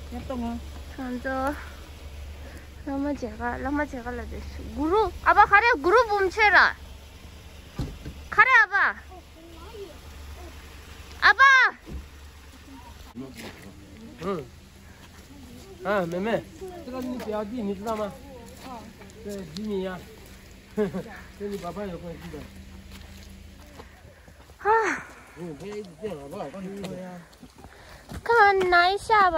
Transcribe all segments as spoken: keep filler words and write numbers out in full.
ཁྱེད་ཚོ། བླ་མ་མཇལ་ཁ་བླ་མ་མཇལ་ཁ་ལ་དེ་གུ་རུ་ཨ་ཕ་ག་རེ་གུ་རུ་འབུམ་ཆེ་ར། ག་རེ་ཨ་ཕ། ཨ་ཕ། ཨ་མེ་མེ། ཁྱེད་ལ་ནི་བྱ་དེ་མི་ཚང་མ། དེ་འདི་ནི་ཡ། དེ་ནི་བ་བ་ཡོད་ཁོ་ཡི་ད། ཧ། ཁ་ནའི་ཤ་བ།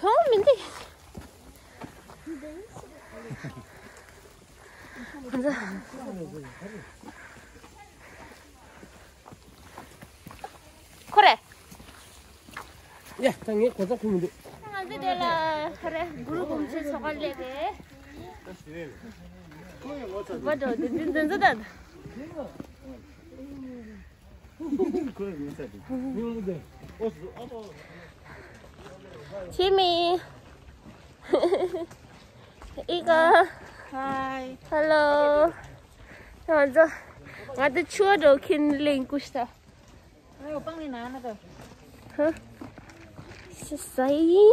ཧོ་མི་འདི། ཁོ་རེ། ཡ། ད་ངས་གོ་ས་ཁུར་མི་འདུག་ང་ཚོ་དེ་ལ་ཁ་རེ་གུ་རུ་གོམས་ཆེན་ཚོགས་ཁང་སླེབས་རེད། བ་འགྲོ་འདི་འདི་འདི་འདི་འདི། ཆི་མི། ཨི་ཀ་ཧའི། ཧེ་ལོ། ང་ཚོ་ང་ཚོ་ཆུ་བ་འགྲོ་མཁན་ལིང་ཀུ་ཤ། ཨ་ཡོ་པང་ནི་ན་ན་དོ། ཧ། ཤ་ས་ཡི།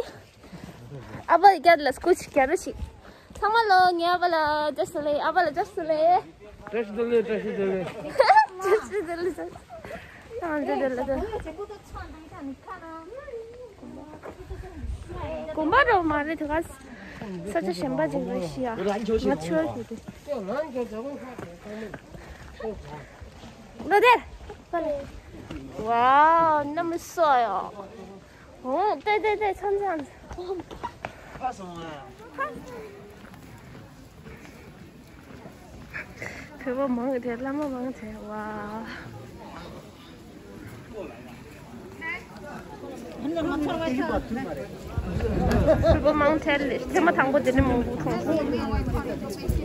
ཨ་ཕ་རྒྱབ་ལ་སྐུ་ཅིག་རྒྱབ་ར་ཞིག་ཚང་མ་ལོ་ངའི་ཨ་ཕ་ལ་བཀྲ་ཤིས་བདེ་ལེགས། ཨ་ཕ་ལ་བཀྲ་ཤིས་བདེ་ལེགས། བཀྲ་ཤིས་བདེ་ལེགས། བཀྲ་ཤིས་བདེ་ལེགས། བཀྲ་ཤིས་བདེ་ལེགས། ཨ་ཕ་བཀྲ་ཤིས་བདེ་ལེགས། བཀྲ་ཤིས་བདེ་ལེགས། དགོན་པ་རོ་མ་རེད་དེ་ག་ས་ཆ་གཞན་པ་ཅིག་རེད་ཤི་ཡ། ང་ཆོས་ཀྱི་དེ། ལོ་དེ། ཝའོ་གནམ་སོ་ཡོ། ཨོ་ཏེ་ཏེ་ཏེ་ཚང་ཚང་། ཕ་སོང་ཨ། བོད་པ་མང་གི་དེ་བླ་མ་མང་དེ་ཝ། བོད་པ་མང་དེ་ལས་ཐེངས་མ་དང་པོ་དེ་ནས་མང་པོ་མཐོང་སོང་།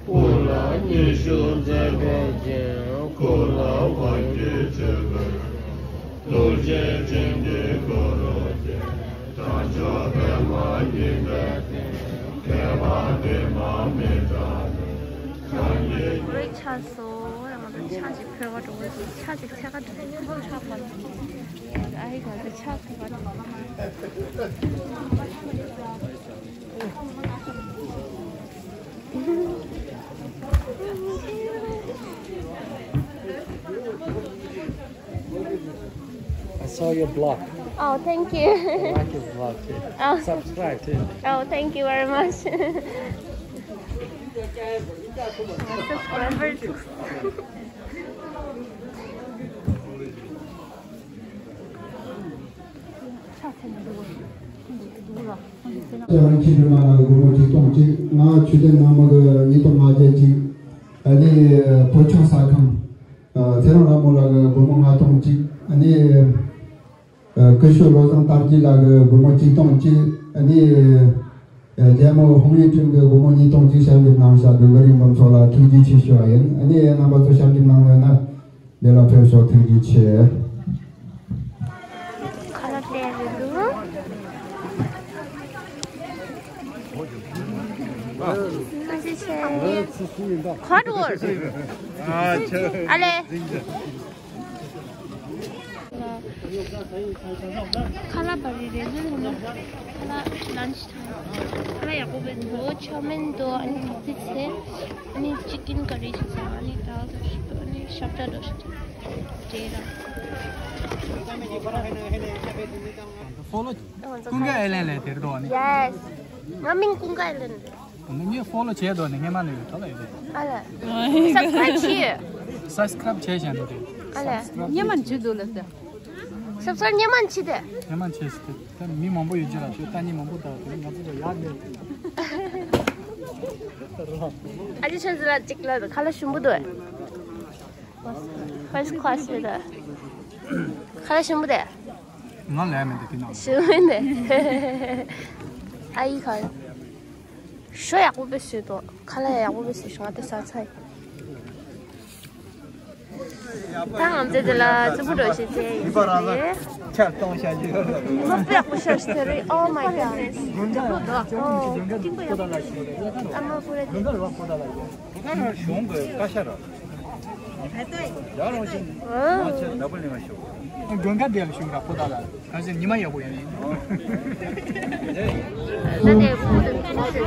སྐུ་ལ་ཉི་ཤུ་མཛད་པའི་རྒྱན། སྐུ་ལ་དབང་གི་ཆོས་གོས། རྡོ་རྗེ་སྤྲིན་གྱི་འཁོར་ལོ་བརྒྱན། དལ་འབྱོར་པདྨ་ཉི་ཟླའི་སྟེང་། བསྐལ་པ་བདེ་མ་མི་འབྲལ་ནས། གང་གི་རེད་ཆགས་སོ། ང་ཚོ་ཆ་ཅིག་ཕེ་བ་འགྲོ་གི་ཆ་ཅིག་ཚད་ཁ་འགྲོ་གི་ཆགས་པ་ལ། ཨ་ཡི་ག་ཚོད་ཆགས་ཕེ་བ་འགྲོ། I saw your blog. Oh, thank you. I like your blog too. Oh. Subscribe too. Oh, thank you very much. Subscriber too. ཁྱེད་རང་ཁྱེད་རང་ལ་སྒོར་མོ་ཆིག་སྟོང་གཅིག་ང་ཆུ་ཚོད་ནང་མ་གི་ཉིས་སྟོང་ལྔ་བརྒྱ་གཅིག་ཨ་ནི་བོད་ཆུ་ས་ཁང་ཚེ་རིང་ལྷ་མོ་ལགས་ཀྱི་སྒོར་མོ་ལྔ་སྟོང་གཅིག་ཨ་ནི་སྐུ་ཞབས་བློ་བཟང་དར་རྒྱས་ལགས་ཀྱི་སྒོར་མོ་ཆིག་སྟོང་གཅིག་ཨ་ནི་རྒྱལ་མོ་ཧོང་ཡུས་ཀྲིན་གྱི་སྒོར་མོ་ཉིས་སྟོང་གཅིག་ཞབས་འདེགས་གནང་བཞག་དགེ་རྒན་རིན་པོ་མཚོ་ལ་ཐུགས་རྗེ་ཆེ་ཞུ་བ་ཡིན། ཨ་ནི་རྣམ་པ་ཚོ་ཞབས་འདེགས་གནང་ཡོད་ན། འདི་ལ་ཕེབས་ཤོག་ཐུགས་རྗེ་ཆེ། ཁ་ལག་སྟེར་རེད་འདུག་ཐུགས་རྗེ་ཆེ། Hot work. ཨ་ལེ། ཁ་ལག་པ་རེ་རེ་ལོས་ལ། ཁ་ལག་ལན་ཆི་ཐང་། ཁ་ལག་ཡག་པོ་བས་འདུག་ཆོ་མིན་འདུག་ཨ་ནི་ཐོག་ཏི་ཚེ། ཨ་ནི་ཅི་ཀིན་ཀ་རི་ཞིག་ཟ། ཨ་ནི་དཱལ་དོ་ཞིག་འདུག་ཨ་ནི་ཤབ་ཏ་དོ་ཞིག་འདུག་འདྲེ་ར། ཕོ་ལོ། ཀུན་དགའ་ཨའི་ལན་ལས་དེར་འདུག་ཨ་ནི། Yes. ང་མིང་ཀུན་དགའ་ཨའི་ལན་རེད། ངས་ཕོ་ལོ་བྱས་འདུག་ནས་ངས་མ་ནས་ཡོད་ད་ལ་ཡོད་དེ། ཨ་ལ། སབ་སི་ཀ་རབ་བྱས། སབ་སི་ཀ་རབ་བྱས་བཞག་འདུག་དེ། ཨ་ལ། སབ་སི་ཀ་རབ་བྱས། སྙན་མ་བྱེད་འདུག་ལ་ཟེར། སབ་སི་ཀ་རབ་སྙན་མ་བྱེད་དེ། སྙན་མ་བྱས་ཟེར་དེ། ད་མི་མང་པོ་ཡོད་ཀྱི་ར་ཞོ་ལྟ་མི་མང་པོ་ད་དེ་ང་ཚོ་ལ་ཡག་མེད། ཨ་ཅེ་ཆོས་ཟེར་ལ་གཅིག་ལ་ཁ་ལག་ཞིམ་པོ་འདུག First class རེད་ད། ཁ་ལག་ཞིམ་པོ་དེ། ང་ལས་མི་འདུག་དེ་ནང་། ཞུ་མི་འདུག་ཨ་ཡི་ཁ། ཞོ་ཡག་པོ་བཟོས་འདུག་ཁ་ལག་ཡག་པོ་བཟོས་ང་དེ་ཟ་ཚར་ཡིན། ད་ང་ཚོ་དེ་ལ་རྫི་བོ་འགྲོ་ཞིག་བྱས་ཡིན་ཟེར་ཏེ། ཆར་གཏོང་བྱ་རྒྱུ། ཉི་མ་དཔེ་ཡག་པོ་ཤར་ཞིག་དེ་རེད། Oh my god. དགུན་ཁ་ལ་ཞིག་ཨ་མ་ཀུ་རེ། དགུན་ཁ་ལ་བ་ཁོ་ད་ལ་ཞིག་གང་ལྟར་གཞུང་གི་བཀའ་ཤག་ར། ཡར་རང་བཞིན་མ་ཆེ་ལ་པ་ལེ་མ་ཤོག་དགོན་ཁ་དེ་ལ་བཞུགས་ར་པོ་ད་ལ་ག་ཚོད་ཉི་མ་ཡག་པོ་ཡང་ཡིན། ད་དེ་ཁོང་དུ་ཁྱིམ་ཚེས་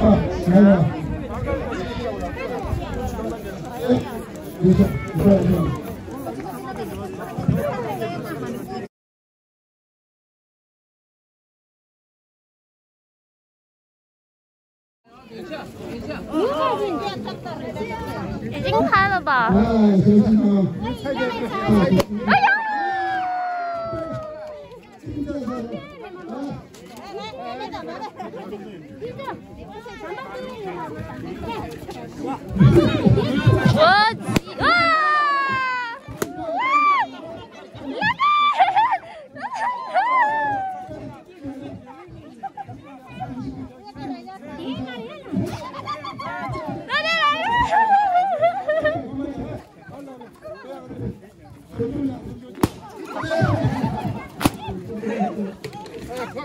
已经开了吧？哎呀！我急啊！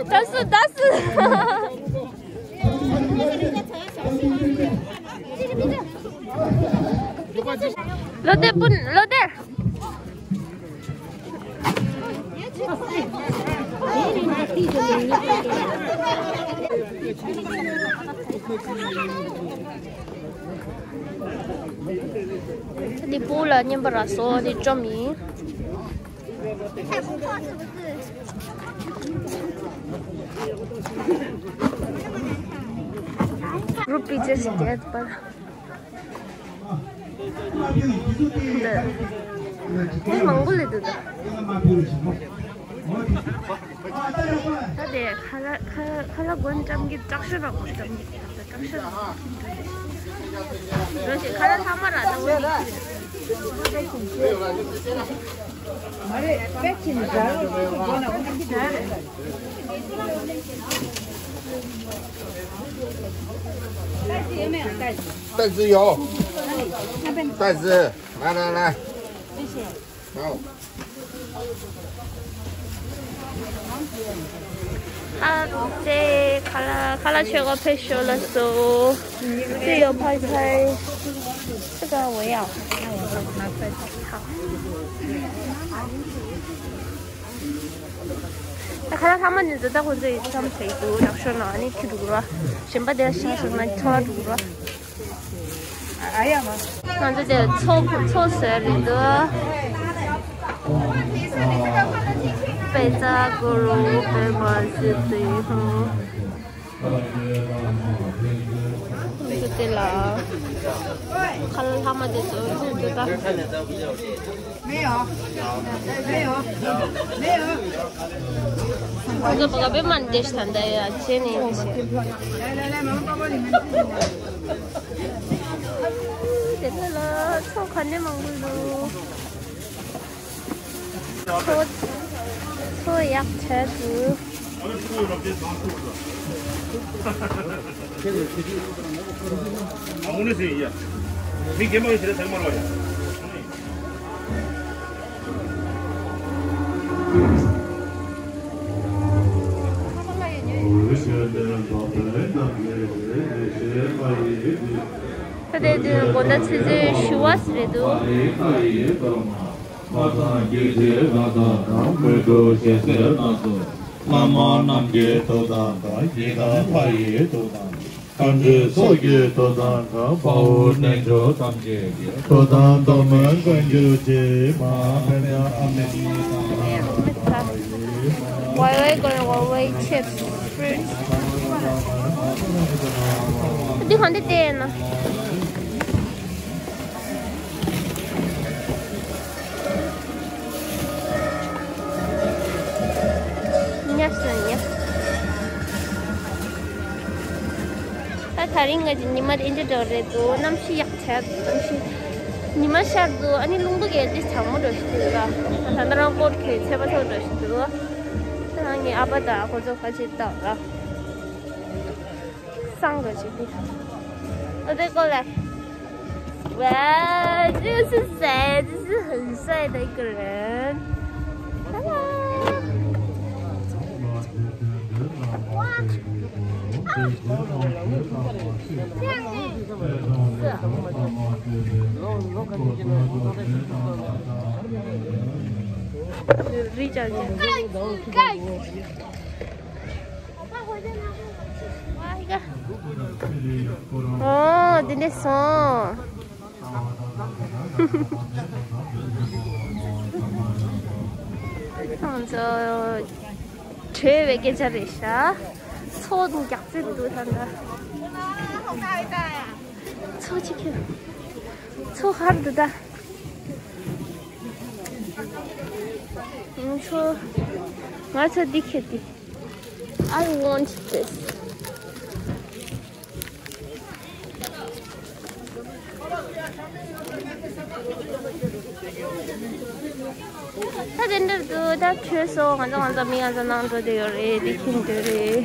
打死，打死！落地不，落地。 འདི་སྤུ་ལ་མཉམ་པ་ར་སོ་འདི་བཅོམ་ཡིན། Rupees just get པར། འདི་མང་པོ་ལས་འདུག་ད། ད་དེ་ཁ་ལག་ཁ་ཁ་ལག་གོན་ཙམ་གྱི་དྲག་ཤོས་ར་གོན་ཙམ་གྱི་དྲག་ཤོས་ར། འགྲོ་ཞིག་ཁ་ལག་ཚང་མ་ར་ད་འོ་ནི། 袋子有，袋子，来来来，好。ཨ་ཙི། ཁ་ལག་ཁ་ལག་མཆོད་ག་ཕེབས་ཤོག་ལགས་སོ། ཙི་ཡོད་ཕར་ཕར། 这个我要。好。 ད་ཁ་ལག་ཚང་མ་ནི་འཛི་ད་ཁོ་ཚོས་ཡིད་ཚམ་བྱེད་འདུག་དྲག་ཤོས་ནང་ནི་ཁྱི་འདུག་ར། གཞན་པ་དེ་ཤ་ཤོར་ན་ཚོ་ལ་འདུག་ར། ང་ཚོ་དེ་ཚོ་ཚོ་ཟེར་རེད་འདུག་དཔེ་ཚ་གུ་རུ་དཔེ་མ་ཟེར་ཏེ་ཧུ། ཁྱོད་དེ་ལ་ཁ་ལག་ལྷག་མ་དེ་ཚོ་ལྷུག་དེ་ད། ཁོ་ཚོ་བ་ག་པེ་མན་དེ་ཤ་ད་ཡ་ཅེ་ནི་ཡ་ཅེ། དེ་ལ་ཚོ་ག་ནས་མང་པོ་འདུག་ཚོ་ཚོ་ཡག་ཆེད་དུ། ད་ལྟའི་དུས་དགོང་དག་ཆུ་ཚོད་བཞི་པ་ཙམ་རེད་འདུག་ལྷ་དང་རྒྱལ་སྲས་ལྷ་དང་བྲམ་མོས་གྲུབ་ཞལ་གསེར་སྣ་ཚོགས། ལྷ་མོ་རྣམས་ཀྱི་ཐུགས་དམ་བསྐང་། ཡི་དམ་ལྷ་ཡི་ཐུགས་དམ་བསྐང་། མཁའ་འགྲོའི་ཚོགས་ཀྱི་ཐུགས་དམ་བསྐང་། དཔའ་བོ་རྣལ་འབྱོར་ཐམས་ཅད་ཀྱི། ཐུགས་དམ་ཐོག་མར་བསྐང་གྱུར་ཅིག་མ་ཕན་ཨ་མེ་ནི་དང་། Why, why going away chips, fruits? འདི་གང་འདི་བལྟས་ན། ཉབ་སོང་ཉབ། ད་དེ་རིང་ང་ཚོ་ཉི་མ་དེ་འདྲ་འགྲོ་རེད་འདུག་གནམ་གཤིས་ཡག་ཆགས་འདུག་གནམ་གཤིས། ཉི་མ་ཤར་འདུག་ཨ་ནི་རླུང་བུ་གས་འདི་གྲང་མོ་འགྲོ་ཞིག་འདུག་ལ། ད་ལྟ་རང་ཀོཊ་གྱོན་ཚད་པ་ཚོ་འགྲོ་ཞིག་འདུག་ད་ང་ངའི་ཨ་ཕ་དང་ཁོ་ཚོ་ཁ་ཆེ་བཏང་ལ། སང་འགྲོ་ཞིག་འདུག་ཨ་དེ་ཀོ་ལེ། Wow, this is sad. This is 很帅的一个人。Hello. 哇。རི་ཅག་ཅག་ཨོ་དེ་འདྲ་སོང་། ཁྱོད་ཚོ་བྲོས་པའི་སྐད་ཆ་རེད་ཤག་མཚོ་རྒྱག་རྩེ་འདུག་ད་ལྟ། མཚོ་ཅིག་ཁྱོད། མཚོ་ཧར་འདུག་ད། མཚོ། ང་ཚོ་འདི་ཁྱེར་ཏེ། I want this. ད་དེ་འདྲ་འདུག་ད་བྲོས་སོང་། ང་ཚོ་ང་ཚོ་མི་ང་ཚོ་ནང་འགྲོ་བསྡད་ཡོད་རེད། དེ་ཁྱིམ་འགྲོ་རེད།